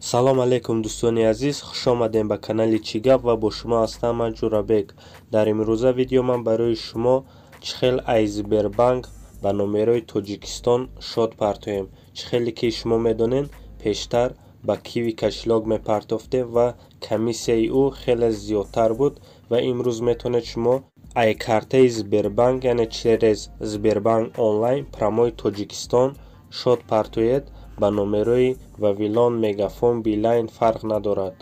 Салом алейкум, дӯстони азиз, хуш омадем ба канали Чӣ гап ва бо шумо ҳастам ман, Ҷӯрабек. Дар имрӯза видео ман барои шумо чӣ хел ай Сбербанк ба номерои Тоҷикистон счёт партоем. Чӣ хеле ки шумо медонед, пештар ба Киви кошелёк мепартофтем ва комиссияи ӯ хеле зиёдтар буд ва имрӯз метавонед шумо ай картаи Сбербанк, яъне через Сбербанк онлайн прямой Тоҷикистон счёт партоед ба номерои Вавилон, Мегафон, Билайн, фарқ надорад.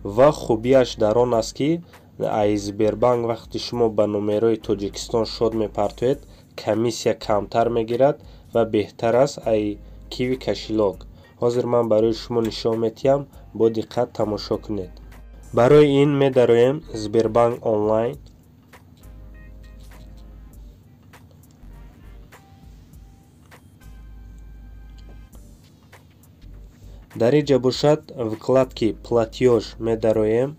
Ва хубиаш дар он аст, ки ай Сбербанк вақте шумо ба номерои Тоҷикистон счёт мепартоед, комиссия камтар мегирад ва беҳтар аст ай Киви кошелёк. Ҳозир ман барои шумо нишон метиҳам, бо диққат тамошо кунед. Барои ин медароем Сбербанк онлайн. Дар инҷа бошад, вкладки «Платёж» медароем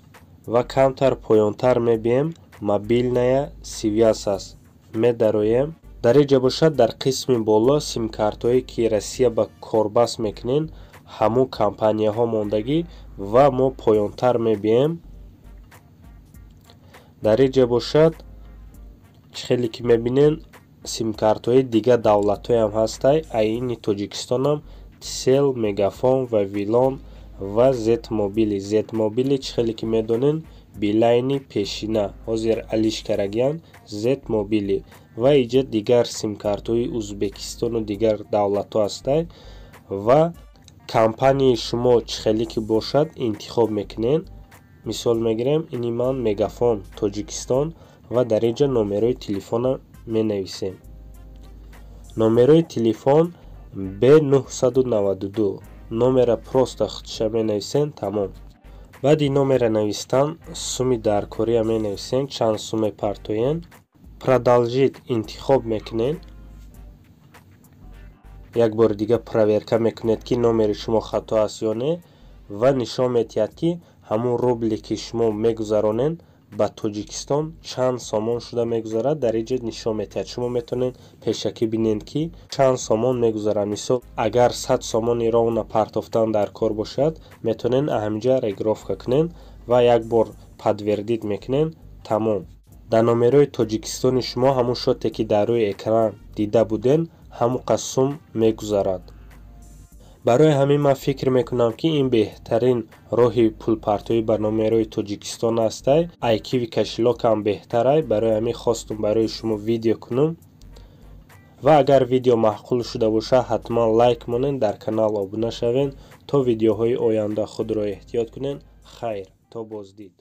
ва камтар поёнтар мебием, «Мобильная связь» аст, медароем. Дар инҷа бошад, дар қисми боло симкартҳое ки Россия ба корбаст мекунен, ҳамун компанияҳо мондагӣ ва мо поёнтар мебием. Дар инҷа бошад, чӣ хеле ки мебинен, симкартҳои дигар давлатҳоям ҳастай, айни Тоҷикистонам Тсел, Мегафон, Вавилон ва Зетмобили. Зетмобили, чӣ хеле ки медонен, Билайни пешина, ҳозир алиш карагиян Зетмобили. Ва иҷа дигар симкартҳои Узбекистону дигар давлатҳо ҳастай ва компанияи шумо чӣ хеле ки бошад, интихоб мекунен. Мисол мегирем, ини ман Мегафон Тоҷикистон ва дар инҷа номерои телефона менависем. Номерои телефон Б992, номера просто худша менависен, тамом. Баъди номера навистан, суми даркория менависен, чанд сум мепартоен, «Продолжить» интихоб мекунен. Як бори дига проверка мекунед, ки номери шумо хато аст ё не, ва нишон метиҳад, ки ҳамун рубле ки шумо мегузаронед, ба Тоҷикистон чанд сомон шуда мегузарад. Дар инҷа нишон метиҳад, шумо метавонед пешакӣ бинед, ки чанд сомон мегузарад. Мисол, агар 100 сомони ровно партофтан дар кор бошад, метавонед ҳаминҷа регировка кунед ва як бор подтвердить мекунед, тамом. Дар номерои Тоҷикистони шумо ҳамун счёте ки дар рӯи экран дида будем, ҳамон қад сум мегузарад. Барои ҳамин ман фикр мекунам, ки ин беҳтарин роҳи пулпартоӣ ба номерои Тоҷикистон ҳастай, ай Киви кошелёкам беҳтарай. Барои ҳамин хостум барои шумо видео кунам. Ва агар видео маъқул шуда бошад, ҳатман лайк монед, дар канал обуна шавед. То видеоҳои оянда худро эҳтиёт кунед. Хайр, то боздид.